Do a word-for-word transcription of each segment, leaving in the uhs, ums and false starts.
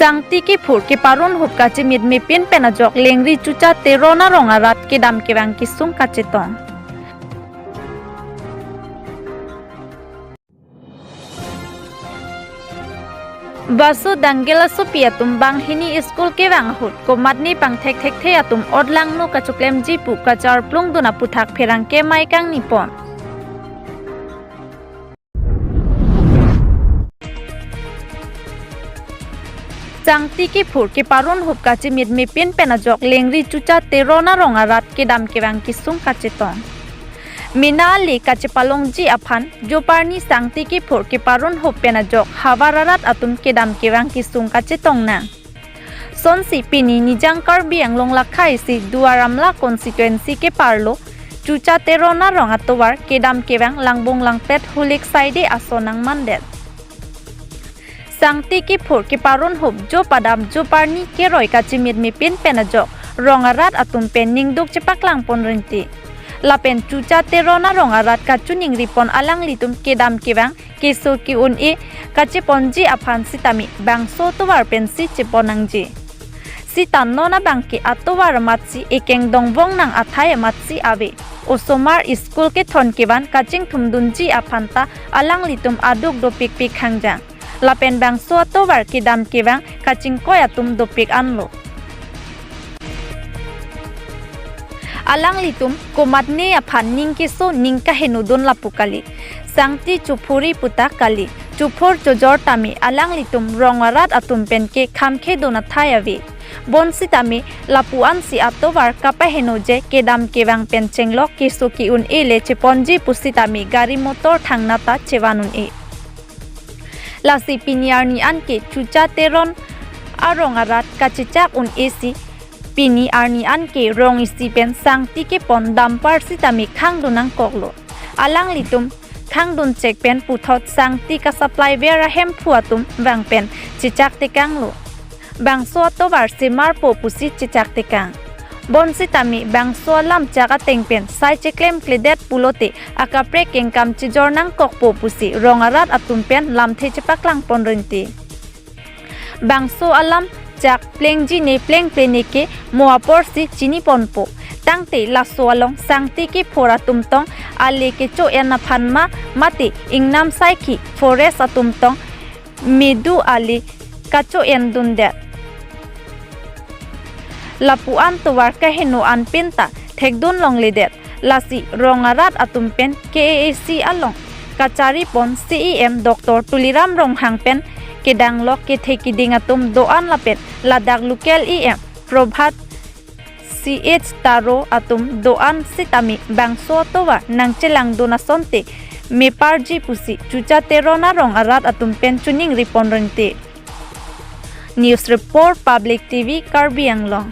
Sangti kephur keparun hup kachimit mepin pen ajok Lengri Chucha Teron arong arat kedam kevang kesung kachetong. Baso Danggel asopi atum banghini school kevang ahut komatne pangthek thekthe atum otlangno kachoklemji pu kacharplungdun aputhak pherangke mai kangni pon. Sangti kephur keparun hup kachimit mepin pen ajok Lengri Chucha Teron arong arat kedam kevang kesung kachetong. Mena ale kachepalongji aphan joparni sangti kephur keparun hup pen ajok havar arat atum kedam kevang kesung kachetong nang. Sonsi pini Nijang Karbi Anglong lakhaisi Duar Amla constituency keparlo Chucha Teron arong atovar kedam kevang langbung langpet hulik saide ason nangmandet. Sangti kephur keparun hup jo padam joparni keroi kachimit mepin pen ajok rong arat atum pen ningduk chepaklang pon rinti. Lapen Chucha Teron arong arat kachiningri pon alanglitum kedam kevang keso ke-un-e kacheponji aphan sitame bangso atovar pensi chepon nangji. Sita non abangke atovar amatsi ekeng dongvong nang athai amatsi ave. Osomar school kethon kevan kachingthumdunji aphanta alanglitum aduk dopikpik hangjang. Lapen bangso atovar kedam kevang kachingkoi atum dopik anlo. Alanglitum komatne aphan ning keso ning kahenodun lapu kali. Sangti chophuri puta kali. Chophur chojor tame alanglitum rong arat atum penke khamkhedun athai ave. Bonsitame lapu-ansi atovar kapahenoje kedam kevang pen chenglok keso ke-un-e le cheponji pusitame gari motor thangnat ta chevan un-e. Lasi pini arni anke Chucha Teron arong arat kachechak un-esi pini arni anke rong isi pen sangti kepon dampar sitame khangdun nangkoklo. Alanglitum khangdun chek pen puthot sangti kasupply ver ahemphu atum vang pen chechak tekanglo. Bangso atovar semarpo pusi chechak tekang. Bonsitame bangso alam chak ateng pen sai cheklemkledet pulote akaprek kengkam chejor nangkokpo pusi rong arat atum pen lamthe chepaklang pon rinti. Bangso alam chak plengji ne plengple ne ke mo aporsi chini ponpo. Tangte laso along sangti kephur atum tong ale kecho-en aphan ma mate ingnam saikhi forest atum tong medu ale kacho-endundet. Lapu-an tovar kaheno anpinta thekdun longledet. Lasi rong arat atum pen K A A C along kachari pon C E M Doctor Tuliram Ronghang pen kedanglok kethe kiding atum do-an lapen ladak local E M Prabhat C H Taro atum do-an sitame bangso atovar nangchelangdun asonte meparji pusi Chucha Teron arong arat atum pen chiningri pon rinti. News report, Public T V, Karbi Anglong.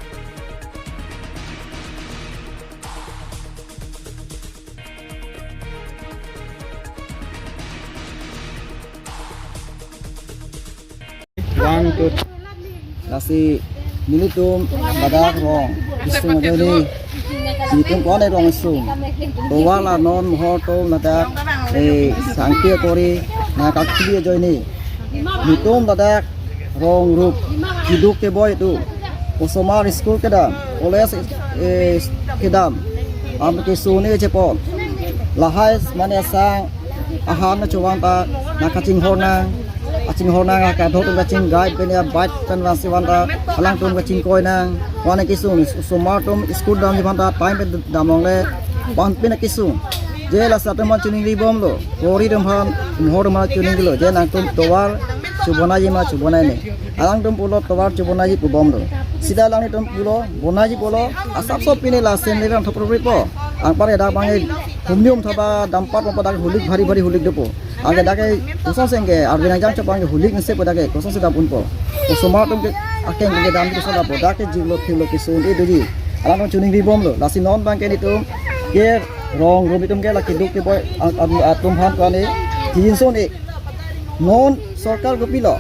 One, two. Lasi nelitum ladak rong isung ajoine, nelitum ko-an rong isung. Tovar la non mohor atum ladak, eh, sangti kori nangkakli ajoine, nelitum ladak rong rup keduk keboi atum, osomar school kedam, college, eh, kedam, am keso ne chepon. Lahai mane sang ahan na chuang ta nangkachinghor nang, kachinghor nang, kadokave kachinggai pen ya bike pen vansi vanta, alangtum kachingkoi nang, wana kesung, osomar atum school damji vanta time pen dam longle, wan pen kesung. Je laso atum aphan chiningri bomlo, kori atum aphan, mohor atum aphan chiningrilo, je nangtum tovar chobonai ma chobonai ne. Alangtum pulo tovar chobonai pu bomlo. Sita alangtum pulo, bonai pulo, asapso pine lasen level thopro po. Anpar dak bang humnium thaba dampat pon dak hulik bhari bhari hulik dopo. Anke dak kosonsi anke arvinang jang chopang hulik nse po dak kosonsi dam unpo. Osomar atum ke akeng ke dam koson dam po dak ke jilo philo keso un-e doji. Alangtum chiningri bomlo. Lasi non abangke nelitum ke rong rup itum ke la keduk keboi a-, a-, atum aphan kane tin son e. Non sorkar kopilo.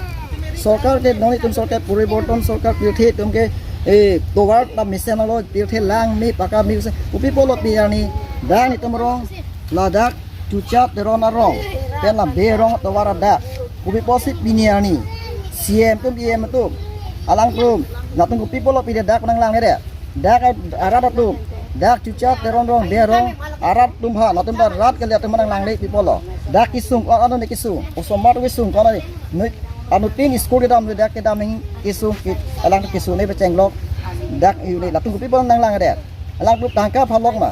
Sorkar ke non itum sorkar poriborton sorkar pirthe itum ke, eh, tovar ta mesen alo pirthe lang me paka me usen. Kopi pulo pini arni dak itum rong ladak Chucha Teron arong pen la be rong tovar adak. Kopi pusi pini arni C M atum E M atum Alangtum, latum kopi apotlo pide dak nanglangle de. Dak arat atum, dak Chucha Teron rong, Bey rong, arat atum ha, latum ta rat kali atum nanglangle pi apotlo. Dak kesung, ko-an anu kesung, osomar kesung, ko-an anu, anuttin school kedam, dak kedam nangkesung, ke, alang kesung ne pechenglok. Dak yu le, latum kopi apot nanglangle de. Alangtum tangka phalok ma.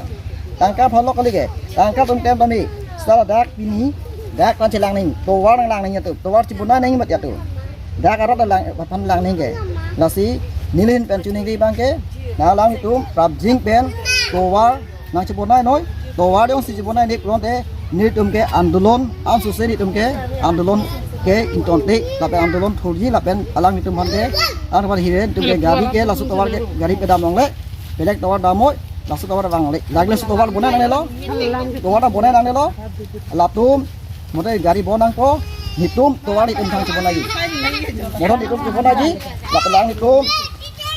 Tangka phalok kali ke. Tangka atum tem tame. Sala dak pini. Dak kan chelang nangji. Tovar nanglang nangji atum. Tovar chibonai nangji mati atum. Dak arat lang, aphan lang nangji ke. Lasi nelihin pen choningri abang ke. Nanglitum prapjin pen. Tovar nangchibonai noi. Tovar jongsi chibonai nik pulote. Nelitum ke andolon. Ansose nelitum ke. Andolon ke ingtonte. Lapen andolon thurji lapen alanglitum aphan ke. Alanglitum aphan hire nelitum ke gari ke. Laso tovar ke. Gari pedam longle. Belek tovar dam noi, laso tovar vang le. Lake laso tovar bonai nangnelo. Tovar ta bonai nangnelo. Latum, mote gari bon nangpo, nelitum tovar nelitum thang chibonai. Motor nelitum chibonai, lapen alanglitum,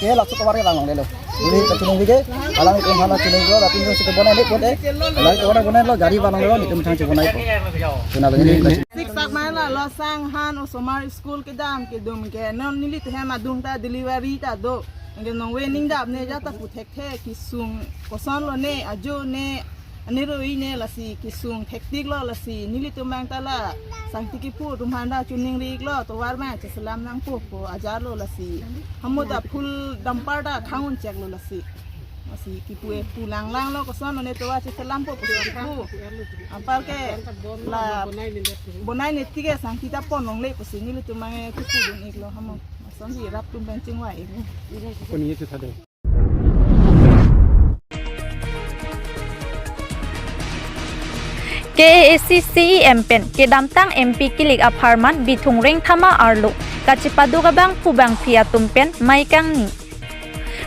ke laso tovar ke vang longlelo. Neli kachiningri ke, alanglitum aphan chiningri, latum nelitum chibonai le pote, alang tovar bonailo, gari vang longlelo, nelitum thang chibonai po. Chuna lagi neli. Siksak mai la, lo sang han, osomar school kedam, kedum ke, non nelitum hem adung ta delivery ta do. Anke nongve ning dap ne jata pu thekthe kesung kosonlo ne ajo ne aniroi ne lasi kesung thektiklo lasi nelitum abang ta la sangti kipu atum aphan ta choningri iklo tovar abang cheselam nangpo pu ajarlo lasi hamu ta full dumper ta khang-un cheklo lasi lasi kipu e pu langlanglo kosonlo ne tovar cheselampo pu kipu anparke la bonai ne tike sangti ta pon longle pusi nelitum abang e kipu dun iklo hamu. Sonsi rap tum pen chingvai. Koni itu tadi. K A A C C E M pen kedamtang M P kilik apharman Bithung Rengthama arlo kachepaduk abangphu bangphi atum pen mai kangni.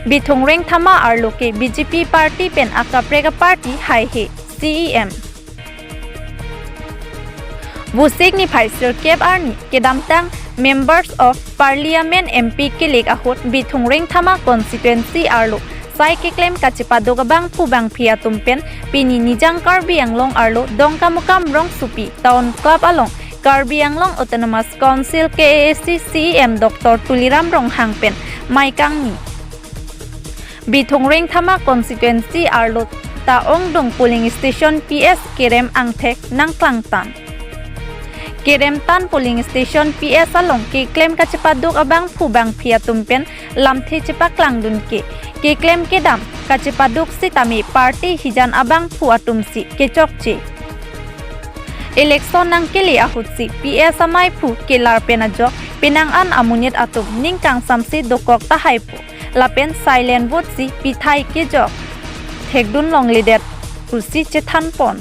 Bithung Rengthama arlo ke B J P party pen akaprek aparty haihe C E M. Vosik niphai sirkep arni kedamtang Members of Parliament M P kilik ahut Bithung Rengthama constituency arlo sai keklem kachepaduk abangphu bangphi atum pen pini Nijang Karbi Anglong arlo Dongkamukam rongsopi Town Club along Karbi Anglong Autonomous Council K A A C C E M Doctor Tuliram Ronghang pen mai kangni. Bithung Rengthama constituency arlo ta ongdung polling station P S kerem angthek nangklangtan. Keremtan polling station P S along keklem kachepaduk abangphu bangphi atum pen lamthe chepaklangdun ke keklem kedam kachepaduk sitame party hijan abangphu atumsi kechokche. Election nangkele ahutsi P S amaiphu kelar pen ajok penang an amonit atum ning kangsamsi dokok tahai pu. Lapen silent vote si pithai kejok thekdun longledet pusi chethanpon.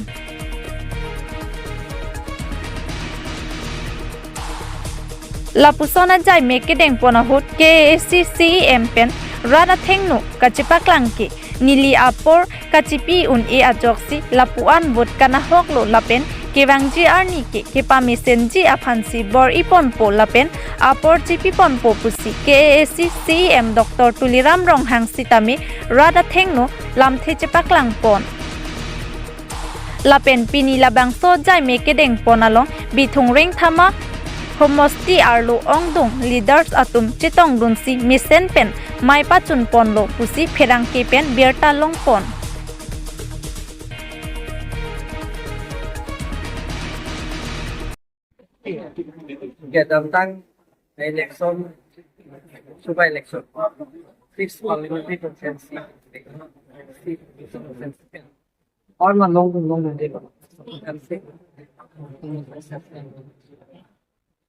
Lapuson ajaime kedengpon ahut K A A C C E M pen rat athengno kachepaklang ke neli apor kachipi un-e ajoksi lapu-an vote kanahoklo lapen kevangji arni ke kepamesenji aphansi bor-iponpo lapen apor chipiponpo pusi K A A C C E M Doctor Tuliram Ronghang sitame rat athengno lamthe chepaklangpon. Lapen pini labangso ajaime kedengpon along Bithung Rengthama homosti arlo ongdung leaders atum chetongdunsi mesen pen mai pachunponlo pusi pherangke pen birta longpon. Kedamtang election, super election, six parliamentary constituency, six constituency. Or ma long long long de.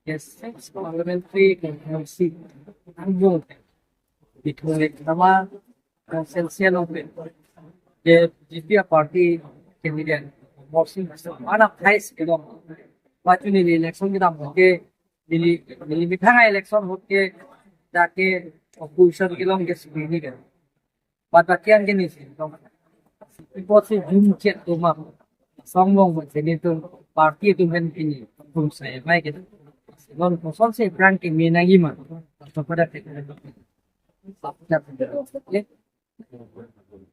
Yes, six parliamentary constituency. Ang vote. Bithung Rengthama constituency along pen je B J P party candidate Morsing Bhushan, one of highest, you know, but in the election kedam ke neli, neli methang election ahut ke dak ke opposition kelong ke sini ke. But bakian ke neli si, ipo si jum chet tu ma song long ma sini tu party tu men kini tum saya mai ke. Non kosong si brand ke mina ima. So pada ke.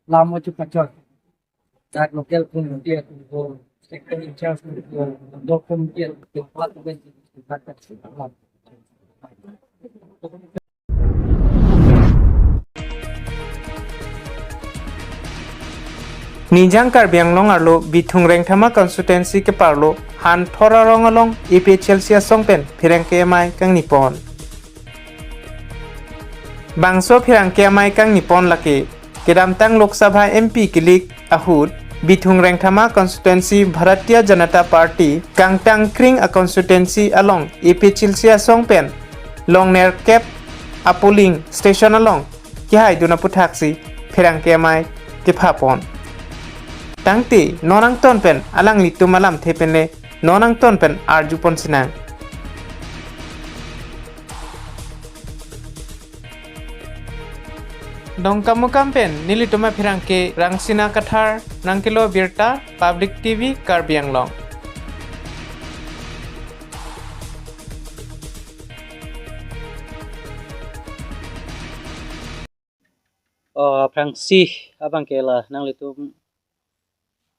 Lam mo chupa chot. Dak local committee atum ko, sector in charge atum ko, block committee atum ko, department atum ko. Nijang Karbi Anglong arlo Bithung Rengthama constituency keparlo Hanthor arong along A P H L C asong pen pherangke amei kangni pon. Bangso pherangke amei kangni pon lake kedamtang Lok Sabha M P kilik ahut Bithung Rengthama constituency Bharatiya Janata Party kangtang kring a constituency along A P H L C asong pen long nerkep a polling station along kehaidun aputhaksi pherangke amei kepha pon. Tangte non angton pen alanglitum alamthe pen le non angton pen arju pon sinang. Dongkamukam pen nelitum apherangke Rangsina Kathar nangkelo birta, Public T V Karbi Anglong. Oh, aphrangsi abangke la nanglitum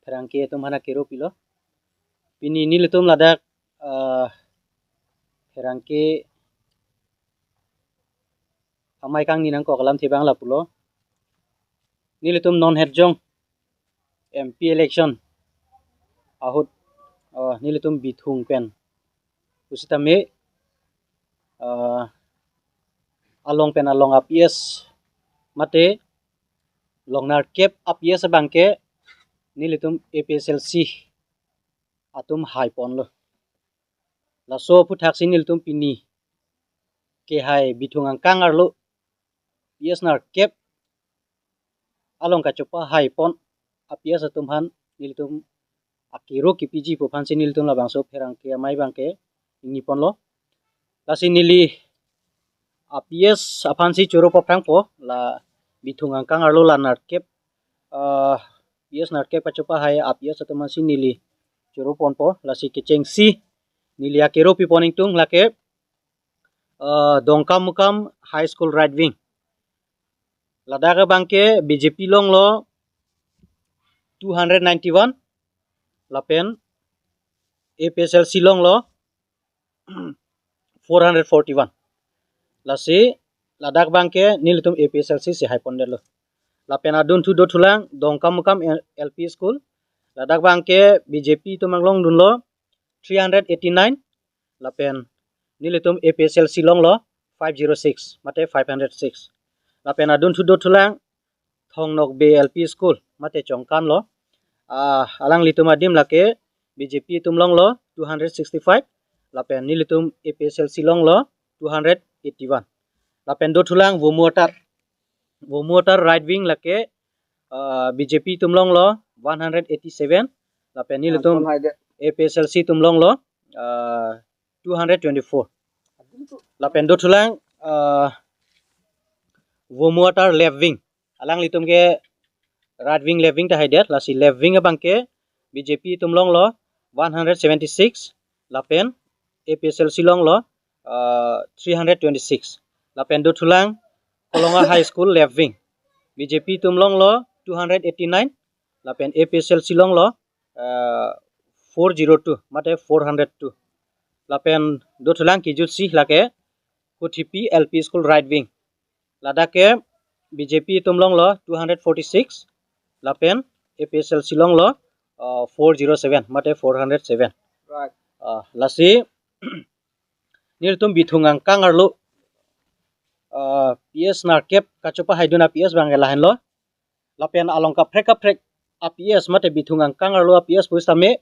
pherangke atum aphan akero pilo. Pini nelitum ladak, ah, pherangke amei kangni nangkok alamthe abang lapulo. Nelitum non herjong M P election ahut, ah, nelitum Bithung pen pusitame, ah, along pen along a P S mate long nerkep a P S abangke nelitum A P H L C atum hai ponlo. Laso aphuthaksi nelitum pini kehai Bithung angkang arlo P S nerkep along kachopahai pon a P S atum aphan nelitum akero kepiji pu aphansi nelitum labangso pherangke amei abangke ingni ponlo. Lasi neli a P S aphansi choro paphrangpo, la Bithung angkang arlo la nerkep, ah, P S nerkep kachopahai a P S atum aphansi neli choro ponpo. Lasi kechengsi neli akero pi pon ingtung lake, ah, Dongkamukam High School right wing. Ladak abangke B J P longlo two hundred ninety-one, lapen A P H L C longlo four hundred forty-one. Lasi ladak abangke nelitum A P H L C si hai pondetlo. Lapen adunthu dothulang Dongkamukam L P School. Ladak abangke B J P atum anglongdunlo three hundred eighty-nine. Lapen nelitum A P H L C longlo five zero six, mate five hundred six. Lapen adunthu dothulang Thongnokbe L P School, mate Chongkan lo. Ah, alanglitum adim lake B J P atum longlo two hundred sixty-five, lapen nelitum A P H L C longlo two hundred eighty-one. Lapen dothulang Vomu Atar, Vomu Atar right wing lake, ah, B J P atum longlo one hundred eighty-seven, lapen nelitum A P H L C atum longlo, ah, two hundred twenty-four. Lapen dothulang, ah, Vomu Atar left wing. Alanglitum ke right wing, left wing ta haidet, lasi left wing abangke B J P atum longlo one hundred seventy-six, lapen A P H L C longlo, ah, three hundred twenty-six. Lapen dothulang Kolonga High School left wing. B J P atum longlo two hundred eighty-nine, lapen A P H L C longlo, ah, four zero two, mate four hundred two. Lapen dothulang kejutsi lake Kuthipi L P School right wing. Ladak ke B J P atum longlo two hundred forty-six, lapen A P H L C longlo, ah, four zero seven, mate four hundred seven. Right. Ah, lasi nelitum Bithung angkang arlo, ah, P S nerkep kachopahaidun a P S abangke lahenlo. Lapen along kaprek kaprek a P S mate Bithung angkang arlo a P S pusitame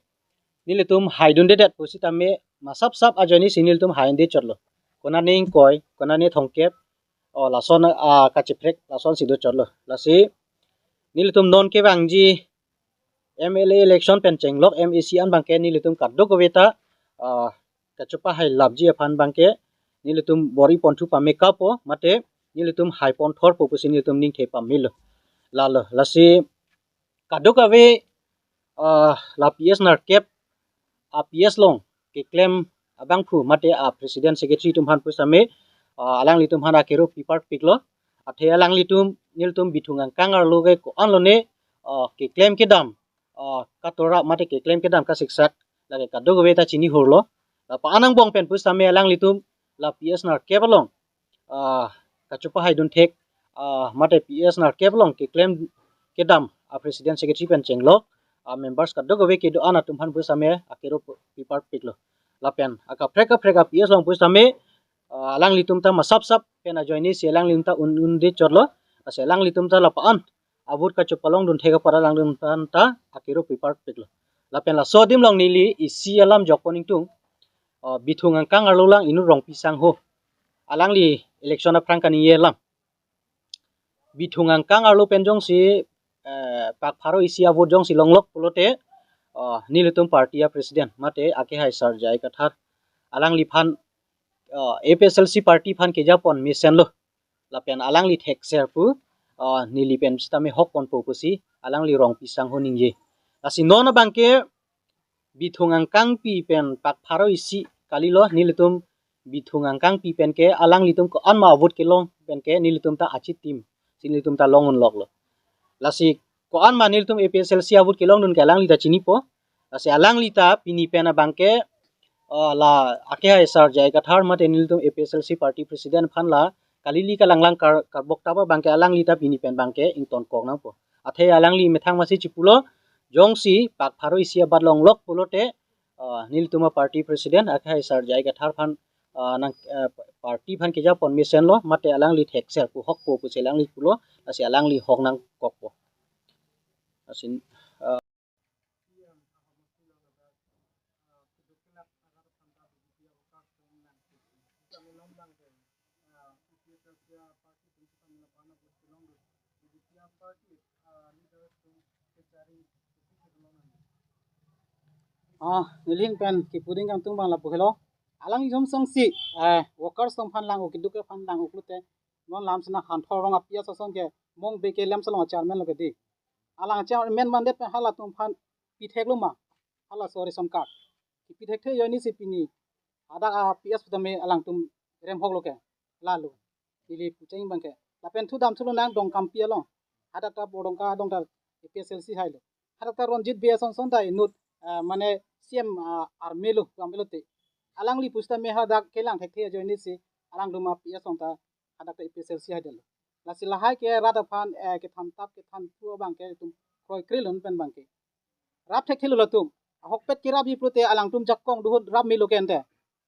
nelitum haidundedet pusitame masap sap ajoinesi nelitum haidunde chotlo. Konane ingkoi, konane thomkep, o lason, ah, kachiprek lasonsi do chotlo. Lasi nelitum non kevangji M L A election pen chenglok M A C an abangke nelitum kadokave ta, ah, kachopahai lapji aphan abangke nelitum bor-i ponthu pame kapo, mate nelitum hai ponthorpo pusi nelitum ningthe pamelo. Lalo, lasi kadokave, ah, la P S nerkep a P S along keklem abangphu mate a president secretary atum aphan pusitame, ah, alanglitum aphan akero piparpiklo. Athe alanglitum nelitum Bithung angkang arlo ke ko-an lone, ah, keklem kedam, ah, katora mate keklem kedam kasiksak lake kadokave ta chinihurlo. Lapen angbong pen pusitame alanglitum la P S nerkep along, ah, kachopahaidun thek, ah, mate P S nerkep along keklem kedam a president secretary pen chenglok a members kadokave kedo-an atum aphan pusitame akero pu-, piparpiklo. Lapen akaprek kaprek a P S along pusitame, ah, alanglitum ta masap sap pen ajoine si alanglitum ta un-un de chotlo. Lasi alanglitum ta lapu-an a vote kachepalongdun thek apar alanglitum ta akero piparpiklo. Lapen laso adim along neli isi alam jokpon ingtung, ah, Bithung angkang arlo lang inut Rongpi Sangho. Alangli election aphrang kaningje alam. Bithung angkang arlo pen jongsi, eh, pak pharo isi a vote jongsi longlok pulote, eh, nelitum party a president mate akehai Sir J I Kathar alangliphan, eh, A P H L C party aphan kejapon mesenlo. Lapen alangli thekser pu, eh, neli pen sitame hokponpo pusi alangli Rongpi Sangho ningje. Lasi non abangke Bithung angkangpi pen pak pharo isi kalilo, nelitum Bithung angkangpi pen ke alanglitum ko-an ma a vote kelong pen ke nelitum ta achitim si nelitum ta long-un loklo. Lasi ko-an ma nelitum A P H L C a vote kelongdun ke alangli ta chinipo. Lasi alangli ta pini pen abangke, ah, la akehai Sir J I Kathar mate nelitum A P H L C party president aphan la kalili kalanglang kar-, karbok taba abangke alangli ta pini pen abangke ingtonkok nangpo. Athe alangli methang masi chipulo, jongsi pak pharo isi a bat longlok pulote, ah, nelitum a party president akehai Sir J I Kathar aphan, ah, nang, ah, party aphan kejapon mesenlo mate alangli thekser pu hokpo pusi alangli pulo, lasi alangli hok nangkokpo. Lasi, ah, Ah, neli ahin pen kipu ding kangtung abang lapu helo. Alang jom song si, eh, workers atum aphan lang-o, keduk aphan lang-o pulote, non lam sena Hanthor Rong a P S ason ke, Mong Bey ke lam salong a chairman lo ke di. Alang chairman mandet pen halatum aphan pitheklo ma, halaso ration card. Kipithek the ajoine si pini hadak a P S tame alangtum remhoklo ke. Lalo, ili pucheng abangke. Lapen thu damthulo nang Dongkampi along. Hadak ta Bordongka adong ta A P H L C hailo. Hadak ta Ronjit Bey ason son ta inut, ah, mane C M, ah, army lo, army lo te. Alangli pusitame hadak kelang thekthe ajoine si alangtum a P S along ta hadak ta A P H L C haidetlo. Lasi lahai ke rat aphan, eh, kethan tap kethan thu abangke itum kroikre lo non pen abangke. Rap thekthelo latum. Ahokpet kerapji pulote alangtum jakong duhut rap melo ke ante.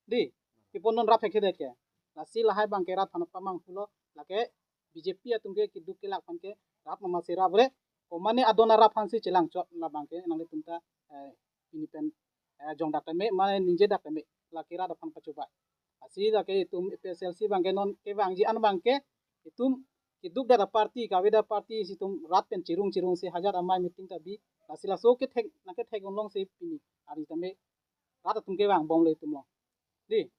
Di, kipon non rap thekthedet ke. Lasi lahai abangke rat aphan pamanghulo, lake B J P atum ke keduk kelak aphan ke rap mama si rap re. Komane adon arap aphan si chelang chot la abangke nanglitum ta, eh, pini pen, eh, jongdak tame, mane ningjedak tame, lake rat aphan pachobai. Lasi lake itum A P H L C abangke non kevangji an abangke, itum keduk dada party, kave dada party si itum rat pen chirung chirung si hajat amei meeting ta bi. Lasi laso kethek, nangkethek unlong si pini ari tame rat atum kevangbomlo itum along. Di,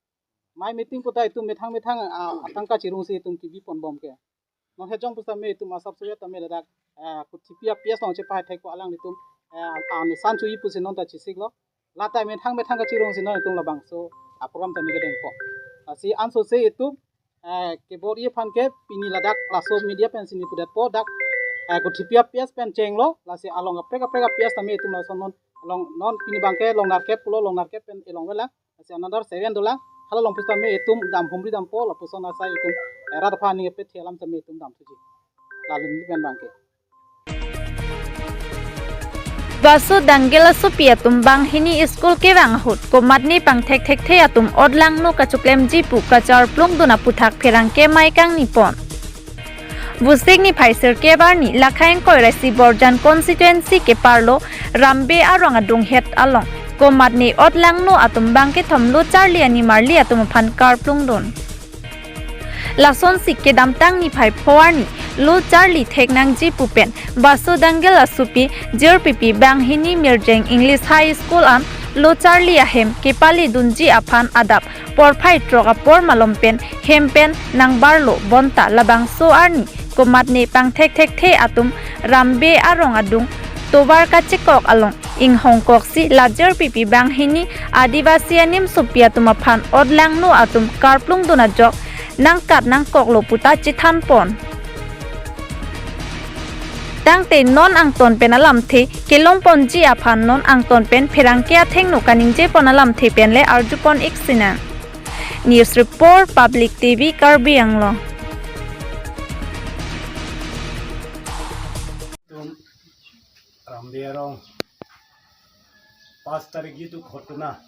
amei meeting puta itum methang methang, ah, atangka chirung si itum kebiponbom ke. Non hejong pusitame itum asap suya tame ladak, ah, Kuthipi a P S along chepai thek ko alanglitum, ah, ah, nisan chuji pusi non ta chesiklo. Lata methang methang kachirung si non itum labangso a program tame kedengpo. Lasi anso se itum, eh, kebor-i aphan ke pini ladak laso media pen si neli pudetpo dak, eh, Kuthipi a P S pen chenglo, lasi along kaprek kaprek a P S tame itum lason non, along non pini abangke Longnarkep pulo, Longnarkep pen elong velang, lasi another seven dolang, hala along pusitame itum dam humri dampo, lapuson asai itum, eh, rat aphan aning epet alam tame itum damthuji. Lalo neli pen abangke. Baso Dankel asopi atum banghini school kevang ahut komatne pangthek thekthe atum otlangno kachoklemji pu kacharplungdun aputhak pherangke amei kangnipon. Vosik niphai sirkep arni Lakhaing Koiraisi Borjan constituency keparlo Rambe arong adunghet along komatne otlangno atum bangkethom lo charli animarli atum aphan karplungdun. Lasonsi kedamtang niphai pho arni lo charli theknangji pu pen Baso Dankel asopi jirpipi banghini Mirjeng English High School an lo charli ahem kepalidunji aphan adap porphai throk apor malom pen hem pen nangbarlo bonta labangso arni komatne pangthek thekthe atum Rambe arong adung tovar kachekok along inghongkoksi la jirpipi banghini Adivasi animsopi atum aphan otlangno atum karplungdun ajok nangkat nangkoklo puta chethanpon. Tangte non angton pen alamthe kelongponji aphan non angton pen pherangke athengno kaningjepon alamthe pen le arjupon ik sinang. News Report, Public T V, Karbi Anglong. Itum Arong, pas tarik jitu ghotona,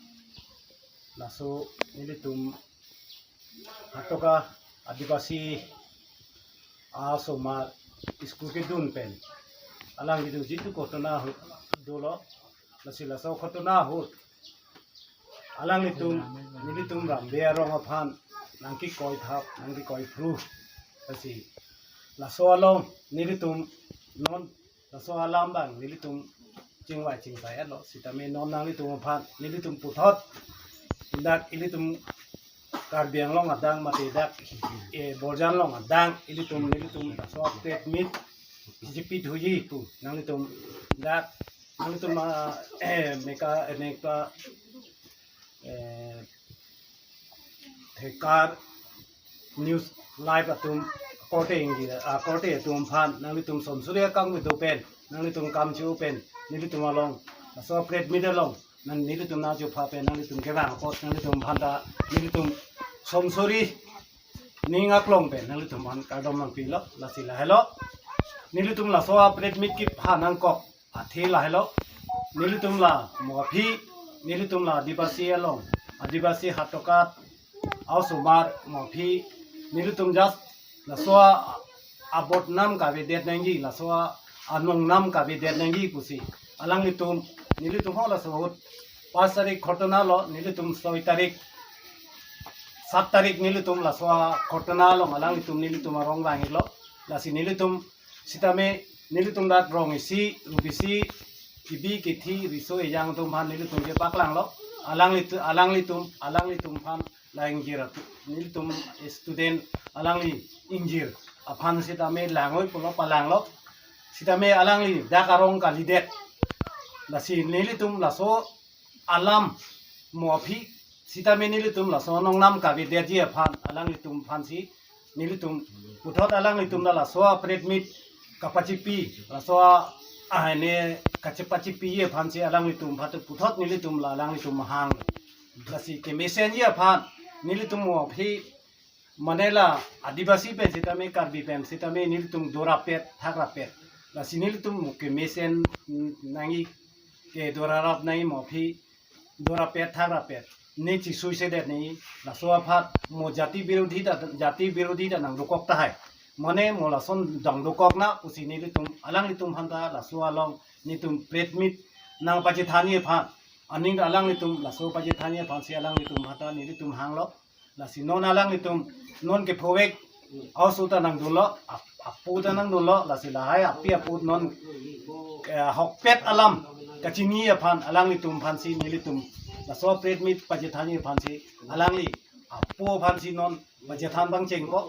laso nelitum Hatoka Adivasi asomar school kedun pen, alanglitum jitu ghotona ahut dolo, lasi laso ghotona ahut alanglitum, nelitum Rambe Arong aphan nangkekoi thap, nangkekoi phru. Lasi laso along nelitum non laso alam abang nelitum chingvai chingsai-etlo, sitame non nanglitum aphan nelitum puthot, dak ilitum Karbi Anglong adang mate dak, eh, Borjan Long adang ilitum, nelitum laso press meet G P thuji pu nanglitum dak, nanglitum, ah, eh, meka, eh, meka, eh, Thekar News Live atum korte ingji, ah, korte atum aphan nanglitum somsuri akam kedo pen, nanglitum kam chu pen, nelitum along laso press meet along nang nelitum nangchepha pen nanglitum kevang apot nanglitum aphanta nelitum somsuri ning aklong pen nanglitum aphan kardom nangpilo. Lasi lahelo, nelitum laso press meet kepha nangkok athe lahelo, nelitum la mo aphi, nelitum la Adivasi along, Adivasi Hatoka asomar mo aphi, nelitum just laso abodnam kavedet nangji, laso anongnam kavedet nangji pusi alanglitum, nelitum ho laso ahut pas tarik ghotona lo, nelitum soi tarik, sat tarik nelitum laso ghotona along alanglitum nelitum arong vang-iklo. Lasi nelitum sitame nelitum dak rong isi, rup isi, kebi kethi, riso ejang atum aphan nelitum chepaklanglo. Alanglitu-, alanglitum, alanglitum aphan la ingjir atu, nelitum student alangli ingjir aphan sitame langoi pulo palanglo. Sitame alangli dak arong kalidet. Lasi nelitum laso alam mo aphi sitame nelitum laso anongnam kavedetji aphan alanglitum aphansi nelitum puthot alanglitum la laso press meet kapachipi, laso a, ah, ne kachepachipi aphansi alanglitum aphan puthot nelitum la alanglitum hang. Lasi kemesenji aphan nelitum mo aphi, mane la Adivasi pen sitame, Karbi pen sitame nelitum dorapet, thakrapet. Lasi nelitum mo kemesen nangji, ke dorarap nangji mo aphi, dorapet, thakrapet. Ne chisuisedet nangji, laso aphan mo jati birodhi ta, jati birodhi ta nangdokok tahai. Mane mo lason dangdokok na pusi nelitum, alanglitum aphanta laso along nelitum press meet nangpachethanji aphan, aning alanglitum laso pachethanji aphansi alanglitum aphanta nelitum hanglo. Lasi non alanglitum, non kephovek aoso ta nangdunlo, ap-, apo ta nangdunlo, lasi lahai api apo non, eh, ahokpet alam kachini aphan alanglitum aphansi nelitum laso press meet pachethanji aphansi alangli apo aphansi non pachethan abang chengpo.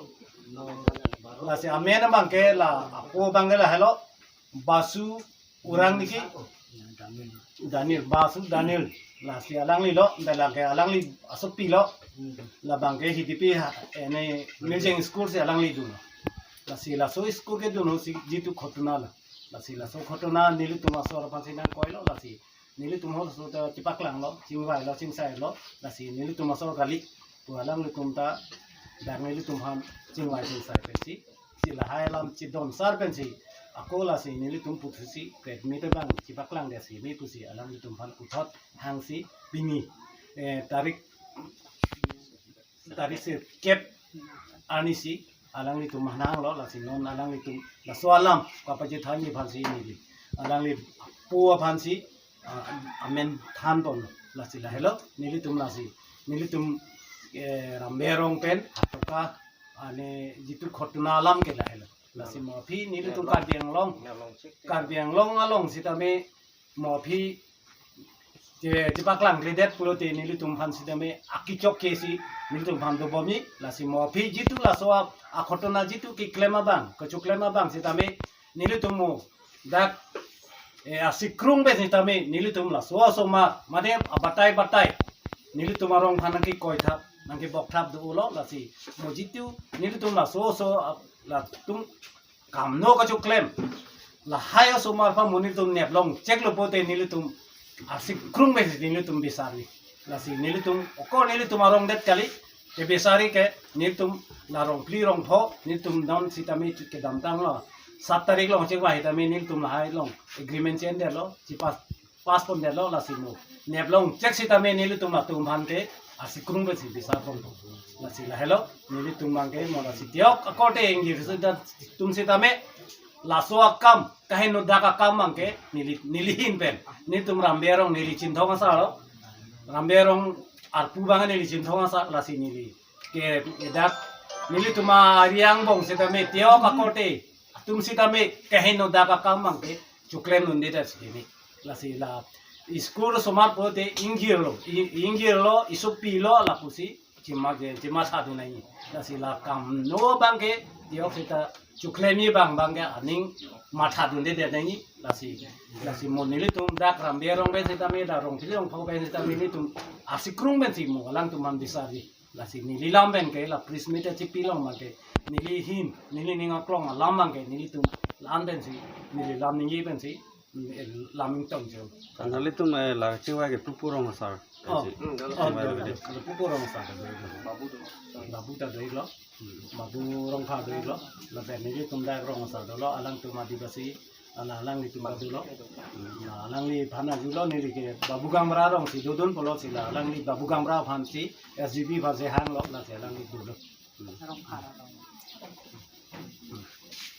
Lasi amen abangke la apo abangke lahelo, Basu Urang niki, Daniel, Basu Daniel. Lasi alanglilo, dak lake alangli asopilo. Labangke Hidipi ha, ene Milcheng school si alangli dunlo. Lasi laso school kedun ahutsi jitu ghotona la. Lasi laso ghotona nelitum asor aphansi nangkoilo, lasi nelitum ho laso ta chepaklanglo, chingvailo, chingsailo. Lasi nelitum asor kali pu alanglitum ta dak nelitum aphan chingvai chingsai pensi, si lahai alam chidon sar pensi, ako lasi nelitum puthotsi press meet abang chepaklangdetsi me pusi alanglitum aphan puthot hangsi pini, eh, tarik, tarik sirkep arnisi alanglitum aphan hanglo, lasi non alanglitum laso alam kapachethanji aphansi neli alangli apo aphansi, ah, amen thanpon. Lasi lahelo, nelitum lasi, nelitum, eh, Rambe Arong pen Hatoka, ah, ne jitu ghotona alam ke lahelo. Lasi mo aphi nelitum Karbi Anglong, Karbi Anglong along sitame mo aphi che, chepaklangkledet pulote nelitum aphan sitame akechok kesi nelitum aphan dobomji. Lasi mo aphi jitu laso a, aghotona jitu keklem abang, kachoklem abang sitame nelitum mo dak, eh, asikrung pen sitame nelitum laso asomar mane abatai batai nelitum arong aphan nangkekoi thap, nangkebok thap dolo. Lasi mo jitu nelitum laso aso, ah, latum kamno kachoklem, lahai asomar aphan mo nelitum neplong cheklo pulote nelitum asikrung pen nelitum bisari. Lasi nelitum okor nelitum arong det kali, kebisari ke nelitum la rong phli rong pho nelitum non sitame kedamtanglo. Sat tarik along chingvai tame nelitum lahai along agreement chendet lo, chipass pass pondet lo, lasi mo. Nep along chek sitame nelitum atum aphan ke asikrung pensi bisar pon to. Lasi lahelo, nelitum abang ke mo lasi tiok akorte ingjir sita tum sitame laso akam, kaheno dak akam abang ke neli, neli ahin pen. Nelitum Rambe Rong neli Chinthong asar lo. Rambe Rong arpu abang neli Chinthong asar, lasi neli ke dak nelitum ari angbong sitame tiok akorte atum sitame kaheno dak akam abang ke chiklem dunde dak sitame. Lasi la school osomar pulote ingjir lo, i-, ingjir lo, isopi lo, lapusi chima je, chima thadun nangji. Lasi la kam no abang ke tiok sita chiklemji abang abang ke aning matha dunde det nangji. Lasi, lasi mo nelitum dak Rambe Rong pen sitame, dak Rongphili Rongpho pen sitame nelitum asikrung pensi mo alangtum aphan bisarji. Lasi neli alam pen ke la press meet chipi along abang ke neli ahin, neli ning aklong alam abang ke nelitum la-an pensi, neli alam ningje pensi, mm, eh, lam ingtong jo. Kan nelitum, eh, la chingvai ke Pupu Rong asar. Oh, pensi. Oh, chingvai do, lo do, de. Pupu Rong asar do. Babu ta do lo. Babu Rongphar do lo. Lapen nelitum dak Rong asar dolo, alangtum Adivasi, ala alanglitum ta dolo. La alangliphan arjulo, neli ke Babu Gaonbura alongsi dodun pulo si la alangli Babu Gaonbura aphansi S G B aphansi hanglo, lasi alangli dolo. Rongphar along.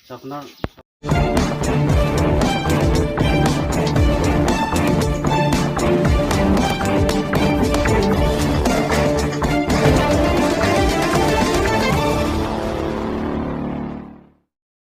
Sapnar